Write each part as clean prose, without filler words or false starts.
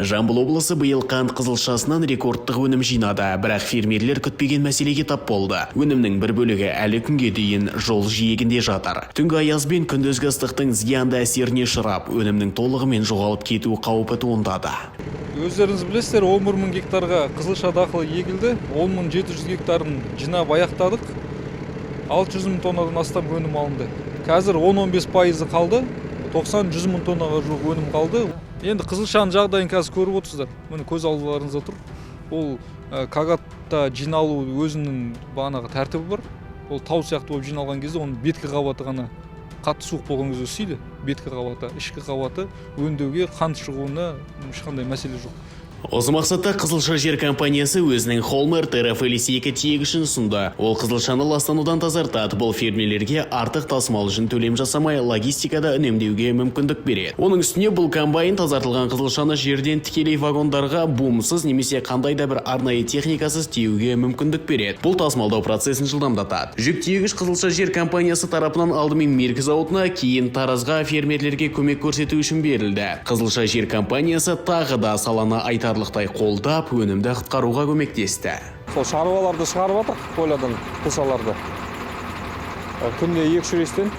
Жамбыл облысы биыл қант қызылшасынан рекордтық өнім жинады, бірақ фермерлер күтпеген мәселеге тап болды. Өнімнің бір бөлігі әлі күнге дейін жол жиегінде жатыр. Түнгі аяз бен күндізгі ыстықтың зиянды әсеріне ұшырап, өнімнің толығымен жоғалып кету қаупі туындады. Өздеріңіз білесіздер, 11 мың гектарға қызылша дақылы егілді, 10 мың 700 гектарын жинап аяқтадық. 600 мың тоннадан астам өнім алынды. Қазір 10-15 пайызы қалды, 90-100 мың тоннаға жуық өнім қалды. Енді қызылшаның жағдайын қазір көріп отырсыздар. Міне, көз алдыларыңызда тұр. Ол кагатта жиналу өзінің бағанағы тәртібі бар. Ол тау сияқты болып жиналған кезде оның беткі қабаты ғана қатты суық болған кезде үсиді. Беткі қабаты, ішкі қабаты өңдеуге, қант шығуына ешқандай мәселе жоқ. Осы мақсатта «Қызылша жер» компаниясы өзінің Холмер Террафелис 2 тиегішін ұсынды. Ол қызылшаны ластанудан тазартады. Бұл фермерлерге артық тасымал үшін төлем жасамай, логистикада үнемдеуге мүмкіндік береді. Оның үстіне бұл комбайн тазартылған қызылшаны жерден тікелей вагондарға бумсыз немесе қандай да бір арнайы техникасыз тиеуге мүмкіндік береді. Бұл тасымалдау процесін жылдамдатады. Жүк тиегіш «Қызылша жер» компаниясы тарапынан алдымен Меркі зауытына, кейін Таразға фермерлерге көмек көрсету үшін берілді. «Қызылша жер» компаниясы тағы да саланы айтарлықтай қолдап, өнімді құтқаруға көмектесті. Сол шаруаларды шығарып жатырық полядан қылшаларды. Күніне екі үш рейстен.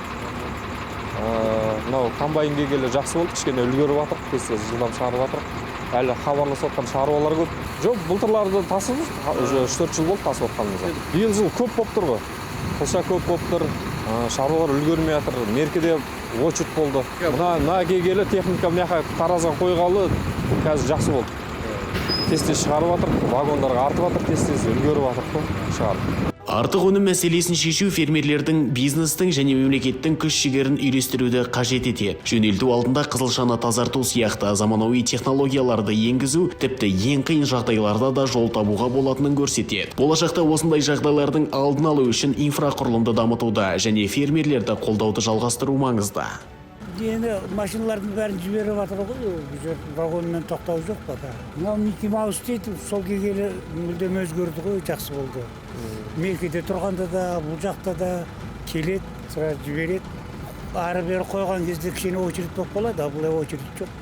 Мынау комбайн келгелі жақсы болды, кішкене үлгеріп жатырық, тез тез жылдам шығарып жатырық. Әлі хабарласып жатқан шаруалар көп. Жоқ, былтырларды тасыдық, уже 3-4 жыл болды тасып жатқанымызға. Биыл жыл көп болып тұр ғой, қылша көп болып тұр, шаруалар үлгермей жатыр. Меркіде очередь болды. Мына келгелі, техника мына жаққа, Таразға қойғалы, қазір жақсы болды, тез тез шығарып жатыр, вагондарға артып жатыр, тез тез үлгеріп жатырық қой шығарып. Артық өнім мәселесін шешу фермерлердің, бизнестің және мемлекеттің күш жігерін үйлестіруді қажет етеді. Жөнелту алдында қызылшаны тазарту сияқты заманауи технологияларды енгізу тіпті ең қиын жағдайларда да жол табуға болатынын көрсетеді. Болашақта осындай жағдайлардың алдын алу үшін инфрақұрылымды дамытуды және фермерлерді қолдауды жалғастыру маңызды. Енді машиналардың бәрін жіберіп жатыр ғой, бұл жер вагонмен тоқтау жоқ пока. Мынау Микки Маус дейді, сол келгелі мүлдем өзгерді ғой, жақсы болды. Меркеде тұрғанда да, бұл жақта да келеді, сразу жібереді. Ары бері қойған кезде кішкене очередь болып қалады, а былай очередь жоқ.